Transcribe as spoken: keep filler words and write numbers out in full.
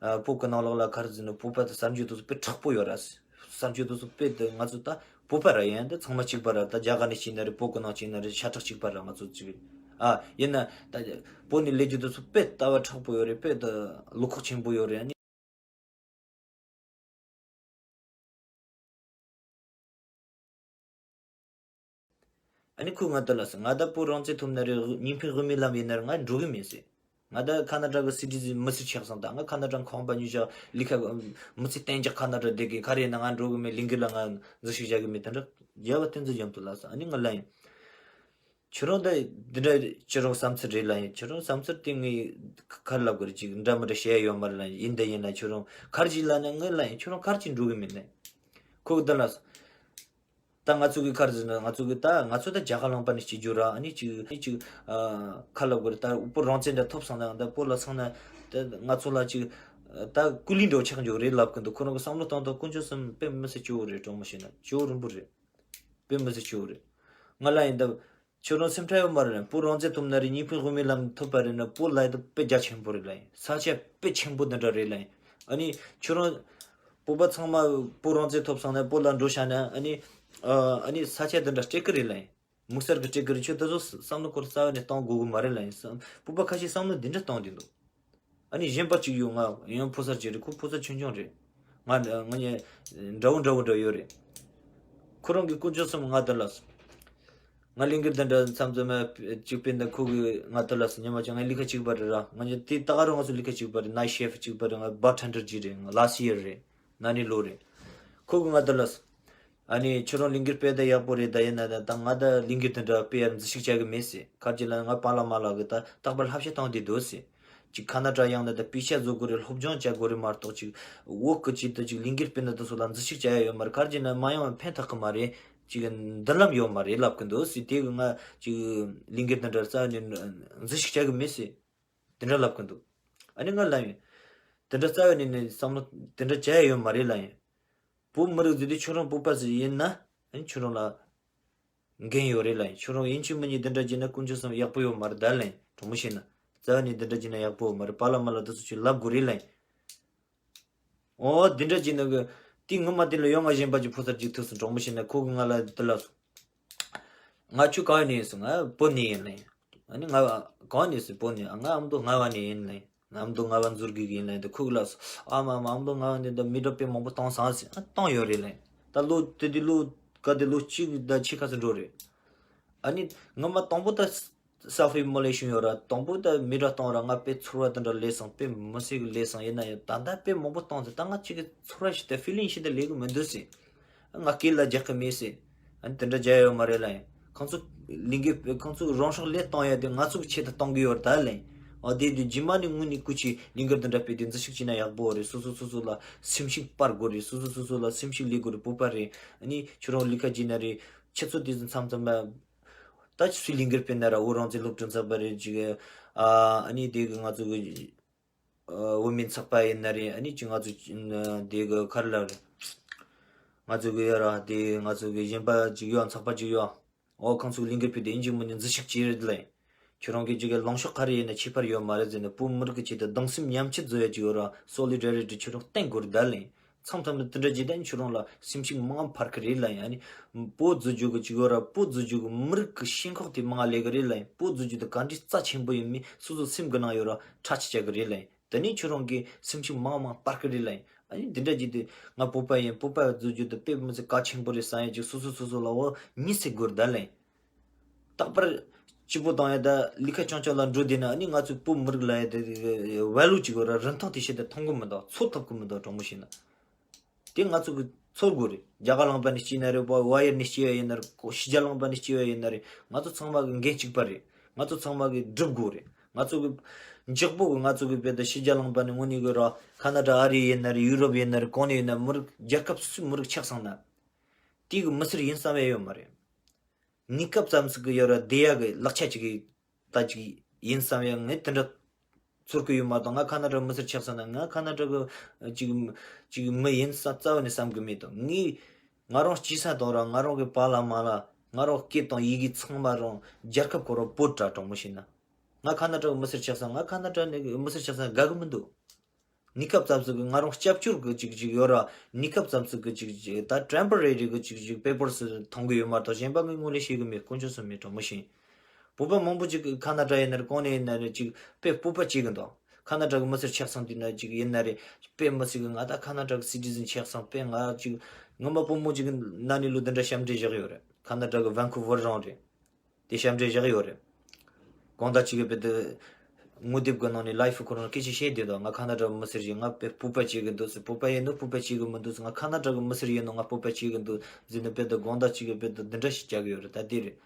ཨ། བོད་ཀྱི་ནང་ལོགས་ལ་ག་རེ་ཟེར་ན་བོད་པ་དང་གསར་འགྱུར་དེ་ཚོ་དཔེ་དྲག་པོ་ཡོད་ར། གསར་འགྱུར་དེ་ཚོ་དཔེ་དེ་ང་ཚོ་ད་བོད་པ་ར་ཡིན་ད་ཚང་མ་གཅིག་པ་ར། ད་རྒྱ་གར་ནས་སྐྱེས་ན་རེད། བོད་ཀྱི་ནང་སྐྱེས་ན་རེད། ཤ་ཁྲག་གཅིག་པ་ར། ང་ཚོ་གཅིག་ཨ་ཡིན་ན་ད་བོད་ནས་ལས་རྒྱུ་དེ་ཚོ་དཔེ་ལྟ་བ་དྲག་པོ་ཡོད་རེད། དཔེ་ད་བློ་ཁོག་ཆེན་པོ་ཡོད་རེད། ཨ་ནི། ཨ་ནི་ཁོས་ང་ད་ལ་ཟེར། ང་ད་བོད་རང་བཙན་ཐོབ་ན་རེད། གཉིས་ཕན་དབུ་མའི་ལམ་ཡིན་ན་རེད། ང་འགྲོ་གི་མེད་ཟེར། ང་ད་ཁ་ན་ཌ་གི་སི་ཊི་ཛེན་མི་སེར་ཆགས་སོང་། ད་ང་ཁ་ན་ཌ་ཁང་པ་ཉོས་བཞག་ལས་ཀ་མི་ཚེ་གཏན་འཇགས་ཁ་ན་ཌ་བསྡད་གི། ག་རེ་ཡིན་ན་ང་འགྲོ་གི་མེད། ལས་འགུལ་ལ་ང་འཛུལ་ཞུགས་བྱ་གི་མེད། དེ་འདྲ་རྒྱལ་བ་བསྟན་འཛིན་རྒྱ་མཚོ་ལ་ཟེར། ཨ་ནི་ང་ལབ་ཡིན། ཁྱོད་རང་ད་འདི་འདྲ་ཁྱོད་རང་བསམ་ཚུལ་རེད་ལབ་ཡིན། ཁྱོད་རང་བསམ་ཚུལ་དེ་ངས་ག་རེ་ལབ་དགོས་རེད། ཅིག་འདྲ་མི་འདྲ་བཤད་ཡ་ཡོད་མ་རེད་ལབ་ཡིན། ཡིན་ད་ཡིན་ལབ། ཁྱོད་རང་ག་རེ་ཅིག་ལབ་ན་ངས་ལབ་ཡིན། ཁྱོད་རང་ག་རེ་ཅིག་འགྲོ་གི་མེད་ནས། ཁོ་གི་ད་ལ་ད་ང་ཚོ་གི་ག་རེ་ཟེར་ན། ང་ཚོ་གི་ད་ང་ཚོ་ད་རྒྱ་གར་ལུང་པ་ནས་སྐྱེས་རྒྱུ་ར། ཨ་ནི་ཅིག་ཨ་ནི་ཅིག་ཨ་ག་རེ་ལབ་དགོས་རེད། ད་བོད་རང་བཙན་འདྲ་ཐོབ་སོང་ན་ད་བོད་ལ་སོང་ན་ད་ང་ཚོ་ལ་ཅིག་ད་ཀུ་ལི་འདྲ་བོ་ཆགས་འགྲོ་རེད་ལབ་གི་འདུག་ཁོ་རང་གི་བསམ་བློ་གཏོང་སྟངས་དཀོན་མཆོག་གསུམ་དཔེ་མི་སྲིད་སྐྱོ་བོ་རེད། དྲང་མོ་བཤད་ན་སྐྱོ་བོ་རིང་པོ་རེད། དཔེ་མི་སྲིད་སྐྱོ་བོ་རེད། ང་ལབ་ཡིན། ད་ཁྱོད་རང་སེམས་ཁྲལ་ཡོད་མ་རེད་ལབ་ཡིན། བོད་རང་བཙན་ཐོབ་ན་རེད། གཉིས་ཕན་དབུ་མའི་ལམ་ཐོབ་པ་རེད་ན་བོད་ལ་ཡ་ད་དཔེ་རྒྱ་ཆེན་པོ་རེད་ལབ་ཡིན། ས་ཆ་དཔེ་ཆེན་པོ་འདི་འདྲ་རེད་ལབ་ཡིན། ཨ་ནི་ཁྱོད་རང་བོད་པ་ཚང་མ་བོད་རང་བཙན་ཐོབ་སོང་ན་བོད་ལ་འགྲོ་བཞག་ན་ཨ་ནི་ཨ་ཨ་ནི་ས་ཆ་འདི་འདྲ་སྤྲད་གི་རེད་ལབ་ཡིན། དམིགས་བསལ་གི་སྤྲད་གི་རེད། ཁྱོད་ད་གཟོད་བསམ་བློ་ཁོ་ར་རྩ་བ་ནས་གཏོང་དགོས་གི་མ་རེད་ལབ་ཡིན། བསམ་བོད་པ་ཁ་ཤས་བསམ་བློ་འདི་འདྲ་གཏོང་གི་འདུག་ཨ་ནི་གཞན་པ་གཅིག་ཡོད། ང་ཡང་ཕོ་གསར་ཅིག་རེད། ཁོ་ཕོ་གསར་ཆུང་ཆུང་རེད། ང་ང་གཉིས་འདྲ་བོ་འདྲ་བོ་འདྲ་ཡོད་རེད། ཁོ་རང་གི་དཀོན་མཆོག་གསུམ་ང་དེ་ལ་སོང་། ང་ལས་འགུལ་དེ་འདྲ་མཚམས་མཚམས་གཅིག་པས་འདི་ཁོ་གི་ང་དེ་ལ་སོང་། ཉི་མ་ཅིག་ང་ལས་ཀ་གཅིག་པ་རེད་ར། ང་གཉིས་དེ་ད་ག་རང་ང་ཚོ་ལས་ཀ་གཅིག་པ་རེད། ནའིཊ་ཤིཕ་གཅིག་པ་རེད། ང་བར་ཊེན་ཌར་ཅིག་རེད། ང་ལ་སི་ཡར་རེད། ན་ནིང་ལོ་རེད། ཁོ་གི་ང་དེ་ལ་སོང་། ཨ་ནི་ཁྱོད་རང་ལས་འགུལ་སྤེལ་ད་ཡག་པོ་རེད། ད་ཡིན་ན་ད་ད་ང་ད་ལས་འགུལ་དེ་འདྲ་སྤེལ་ཡར་འཛུལ་ཞུགས་བྱ་གི་མེད་ཟེར། ག་རེ་ལབ་ན་ང་པཱ་ལགས་མ་ལགས་གི་ད་རྟག་པར་བསླབ་བྱ་བཏང་བསྡད་འདུག་ཟེར། ཅིག་ཁ་ན་ཌ་ཡོང་ན་ད་དཔེ་ཆ་བཟོ་དགོས་རེད། སློབ་སྦྱོང་བྱ་དགོས་རེད་མ་གཏོགས། ཅིག་བོད་གི་ཅིག་ད་ཅིག་ལས་འགུལ་སྤེལ་ན་དེ་ཚོ་ལ་འཛུལ་ཞུགས་བྱ་ཡ་ཡོད་མ་རེད། ག་རེ་ལབ་ན་མ་ཡོང་བ་ཕན་ཐོགས་གི་མ་རེད། ཅིག་མདུན་ལམ་ཡོད་མ་རེད་ལབ་གི་འདུག་ཟེར། དེ་གི་ང་ཅིག་ལས་འགུལ་དེ་འདྲ་རྩ་བ་ནས་འཛུལ་ཞུགས་བྱ་གི་མེད་ཟེར། དེ་འདྲ་ལབ་གི་འདུག་ཨ་ནི་ང་ལབ་ཡིན། དེ་འདྲ་རྩ་བ་ནས་ནས་བསམ་བློ་དེ་འདྲ་བྱ་ཡ་ཡོད་མ་རེད་ལབ་ཡིན། བོད་མི་རིགས་ཟེར་དུས་ཁྱོད་རང་བོད་པ་ཟིག་ཡིན་ན་ཨ་ནི་ཁྱོད་རང་ལ་འགན་ཡོད་རེད་ལབ་ཡིན། ཁྱོད་རང་ཡིན་གཅིག་མིན་གཉིས་འདི་འདྲ་བྱས་ན་དཀོན་མཆོག་གསུམ་ཡག་པོ་ཡོད་མ་རེད་ད་ལབ་ཡིན། དྲང་མོ་བཤད་ན་རྩ་བ་ནས་འདི་འདྲ་བྱས་ན་ཡག་པོ་ཡོད་མ་རེད། པཱ་ལགས་མ་ལགས་དེ་ཚོ་ཅིག་ལབ་དགོས་རེད་ལབ་ཡིན། ཨོ་འདི་འདྲ་བྱས་ན་གི་དེ་ངོ་མ་དེ་ལ་ཡོང་ང་གཞན་པ་ཅིག་ཕོ་གསར་ཅིག་ཐུག་སོང་། དྲང་མོ་བཤད་ན་ཁོ་གི་ང་ལ་དེ་ལབ་སོང་། ང་ཁྱོད་ག་བ་ནས་ཡིན་ཟེར། ང་བོད་ནས་ཡིན་ལབ་ཡིན། ཨ་ནི་ང་ག་བ་ནས་ཟེར། བོད་ནས། ང་ཨ་མདོ་རྔ་བ་ནས་ཡིན་ལབ་ཡིན། ང་ཨ་མདོ་རྔ་བ་འཛུལ་དགོས་ཀྱི་ཡིན་ལབ་ཡིན། དེ་ཁོ་གི་ལབ་སོང་། ཨ་མ་མ་ཨ་མདོ་རྔ་བ་ནས་ད་མི་གྲངས་དཔེ་མང་པོ་བཏང་སོང་ཟེར། ཨ་བཏང་ཡོད་རེད་ལབ་ཡིན། ད་ལོ་དེ་དུས་ལོ་ག་དེ་ལོ་གཅིག་ད་ཕྱེད་ཀ་ཙམ་འགྲོ་རེད། ཨ་ནི་ངོ་མ་དང་པོ་ད་སེལ་ཕི་ཨི་མོ་ལེ་ཤན་ཡོད་ར། དང་པོ་ད་མི་གྲངས་བཏང་ར་ང་དཔེ་ཚོར་བ་དེ་འདྲ་སླེབས་སོང་། དཔེ་མི་སྲིད་གི་སླེབས་སོང་། ཡིན་ན་ཡང་ད་ལྟ་དཔེ་མང་པོ་བཏང་ཚེ་ད་ང་གཅིག་གི་ཚོར་བ་ཞིག་དང་ཕི་ལིང་ཞིག་དང་སླེབས་གི་མི་འདུག་ཟེར། ང་སྐད་ལ་རྒྱག་གི་མེད་ཟེར། ཨ་ནི་དེ་འདྲ་བྱས་ཡོད་མ་རེད་ལབ་ཡིན། ཁོང་ཚོ་ལས་འགུལ་ཁོང་ཚོ་རང་སྲོག་བློས་གཏོང་ཡ་དེ་ང་ཚོ་གི་ཆེད་དུ་གཏོང་གི་ཡོད་རེད་ད་ལབ་ཡིན། ཨ་དེ་དུས་རྗེས་མ་ནས་དངོས་གནས་སྐུ་མཁྱེན་ལས་འགུལ་དེ་འདྲ་སྤེལ་དུས་འཛུལ་ཞུགས་བྱས་ན་ཡག་པོ་རེད། སོ་སོ་སོ་སོ་ལ་སེམས་ཤུགས་སྤར་དགོས་རེད། སོ་སོ་སོ་སོ་ལ་སེམས་ཤུགས་སླེབས་དགོས་རེད། བོད་པ་རེད། ཨ་ནི་ཁྱོད་རང་ལས་ཀ་བྱས་ན་རེད། ཁྱེད་ཚོ་དེ་ཚོ་མཚམས་མཚམས་ལ་ད་སུས་ལས་འགུལ་སྤེལ་ན་ར། བོད་རང་བཙན་སློབ་ཕྲུག་ཚོགས་པ་རེད་ཅིག་ཨ་ཨ་ནི་དེ་གི་ང་ཚོ་གི་ཨ་བོད་མིའི་ཚོགས་པ་ཡིན་ན་རེད། ཨ་ནི་ཅིག་ང་ཚོ་དེ་གི་ག་རེ་ལབ་རེད། ང་ཚོ་གི་ཡ་ར་དེ་ང་ཚོ་གི་གཞན་པ་ཅིག་ཡོད། ཚོགས་པ་ཅིག་ཡོད། ཨོ་ཁོང་ཚོ་ལས་འགུལ་སྤེལ་དུས་ཡིན་གཅིག་མིན་གཉིས་འཛུལ་ཞུགས་བྱེད་རེད་ལབ་ཡིན། ཁྱོད་རང་གི་ཅིག་གི་ལངས་ཕྱོགས་ག་རེ་ཡིན་ན་ཁྱད་པར་ཡོད་མ་རེད་ཟེར་ནས། བོད་མི་རིགས་ཀྱི་ཆེད་དུ་གདུང་སེམས་མཉམ་སྐྱེད་བཟོ་ཡ་ཅིག་ཡོད་ར། སོ་ལི་ཌེ་རི་ཊི་ཁྱོད་རང་བསྟན་དགོས་རེད་ད་ལབ་ཡིན། མཚམས་མཚམས་ལ་དེ་འདྲ་བྱེད་དུས་ཁྱོད་རང་ལ་སེམས་ཤུགས་མང་ང་འཕར་གི་རེད་ལབ་ཡིན། ཨ་ནི་བོད་འཛུལ་རྒྱུ་གི་ཅིག་ཡོད་ར། བོད་འཛུལ་རྒྱུ་གི་མི་རིགས་ཀྱི་ཞེན་ཁོག་དེ་མང་ང་སླེབས་གི་རེད་ལབ་ཡིན། བོད་འཛུལ་རྒྱུ་དེ་ག་འདྲའི་རྩ་ཆེན་པོ་ཡིན་མིན་སོ་སོ་སེམས་གི་ནང་ཡོད་ར། ཁྲ་ཆིལ་ཆགས་གི་རེད་ལབ་ཡིན། དེ་ནས་ཁྱོད་རང་གིས་སེམས་ཤུགས་མང་མང་སྤར་གི་རེད་ལབ་ཡིན། ཨ་ནི་འདི་འདྲ་བྱས་དུས་ང་བོད་པ་ཡིན། བོད་པ་འཛུལ་རྒྱུ་དེ་དཔེ་མི་སྲིད་གལ་ཆེན་པོ་རེད་བསམ་ཡ་ཅིག་སོ་སོ་སོ་སོ་ལ་འོ་ཉིད་སེ་དགོས་རེད་ད་ལབ་ཡིན། རྟག་པར་སྐྱིད་པོ་བཏང་ཡ་ད་ལས་ཀ་རྐྱང་རྐྱང་ལ་འགྲོ་བསྡད་ན། ཨ་ནི་ང་ཚོའི་བོད་མི་རིགས་ལབ་ཡ་དེ་ཝེ་ལུ་ཅིག་ཡོད་ར། རིན་ཐང་དེ་ཞེ་དྲག་མཐོང་གི་མི་འདུག་ཚོར་ཐུབ་གི་མི་འདུག་དྲང་མོ་བཤད་ན། དེ་ང་ཚོ་གི་ཚོར་དགོས་རེད། རྒྱ་གར་ལུང་པ་ནས་སྐྱེས་ན་རེད། ཝ་ཝ་ཡར་ནས་སྐྱེས་པ་ཡིན་ན་རེད། ཕྱི་རྒྱལ་ལུང་པ་ནས་སྐྱེས་པ་ཡིན་ན་རེད། ང་ཚོ་ཚང་མ་གི་འགན་གཅིག་པ་རེད། ང་ཚོ་ཚང་མ་གི་སྒྲུབ་དགོས་རེད། ང་ཚོ་གི་མགྱོགས་པོ་གི་ང་ཚོ་གི་བོད་དང་ཕྱི་རྒྱལ་ལུང་པ་ནས་དངོས་གནས་གི་ར། ཁ་ན་ཌ་ཨ་རི་ཡིན་ན་རེད། ཡུ་རོབ་ཡིན་ན་རེད། གང་ནས་ཡིན་ན་མི་རིགས་རྒྱལ་ཁབ་སུ་མི་རིགས་ཆགས་སོང་ན། དེ་གི་མི་སེར་ཡིན་བསམ་ཡ་ཡོད་མ་རེད། གནས་སྐབས་ཙམ་ཞིག་གི་ཡོད་ར། བསྡད་ཡ་གི་ལག་ཆ་ཅིག་གི་ད་ཅིག་ཡིན་བསམ་ཡ་ངས་དེ་འདྲ་ཚོར་གི་ཡོད་མ་གཏོགས། ང་ཁ་ན་ཌ་མི་སེར་ཆགས་སོང་ན་ང་ཁ་ན་ཌ་གི་ཅིག་ཅིག་མི་ཡིན་ས་རྩ་བ་ནས་བསམ་གི་མེད་དོ། ངས་ང་རང་སྐྱེས་ས་དང་ར། ང་རང་གི་པཱ་ལགས་མ་ལགས། ང་རང་སྐད་དང་ཡི་གེ་ཚང་མ་རང་རྒྱལ་ཁབ་ཁོ་རང་བོད་ར། དྲང་མོ་བཤད་ན་ང་ཁ་ན་ཌ་གི་མི་སེར་ཆགས་སོང་། ང་ཁ་ན་ཌ་ནས་གི་མི་སེར་ཆགས་སོང་དགའ་གི་མི་འདུག་གནས་སྐབས་ཙམ་ཞིག་གི་ང་རང་སྐྱབས་བཅོལ་གི་ཅིག་ཅིག་ཡོད་ར། གནས་སྐབས་ཙམ་ཞིག་གི་ཅིག་ཅིག་ད་ཊེམ་པོ་རེ་རི་གི་ཅིག་ཅིག་པེ་པར་སི་མཐོང་གི་ཡོད་མ་གཏོགས་གཞན་པ་ངས་ངོས་ལེན་བྱེད་གི་མེད། དཀོན་མཆོག་གསུམ་མེད་དྲང་མོ་བྱས། བོད་པ་མང་པོ་ཅིག་ཁ་ན་ཌ་ཡིན་ན་རེད། གང་ནས་ཡིན་ན་རེད། ཅིག་དཔེ་སྤོབས་པ་བྱེད་གི་འདུག་ཁ་ན་ཌ་གི་མི་སེར་ཆགས་སོང་དུས་ན་ཅིག་ཡིན་ན་རེད། དཔེ་མི་སྲིད་གི་ང་ད་ཁ་ན་ཌ་གི་སི་ཊི་ཛན་ཆགས་སོང་། དཔེ་ང་ཅིག་ངོ་མ་བུ་མོ་ཅིག་ན་ནས་ལོ་འདི་འདྲ་ཞབས་འདྲེན་བཞག་ཡོད་རེད། ཁ་ན་ཌ་གི་ཝན་ཀུ་ཝར་རང་རེད། དེ་ཞབས་འདྲེན་བཞག་ཡོད་རེད། གང་ལྟར་ཅིག་གི་བོད་དུ་ངོ་དེབ་གི་ནང་ནས་ལའིབ་ཁོ་རང་སྐད་ཆ་བཤད་བསྡད་འདུག་ང་ཁ་ན་ཌ་གི་མི་སེར་ཡིན། ང་དཔེ་སྤོབས་པ་བྱེད་གི་འདུག་ཟེར། སྤོབས་པ་ཡིན་ནོ་སྤོབས་པ་བྱེད་གི་མི་འདུག་ཟེར། ང་ཁ་ན་ཌ་གི་མི་སེར་ཡིན་ནོ་ང་སྤོབས་པ་བྱེད་གི་འདུག་ཟེར་ནས་བོད་དུ་གང་ལྟར་ཅིག་གི་བོད་དུ་འདི་འདྲ་ཞིག་བྱ་གི་ཡོད་རེད། ད་དེ་རེད།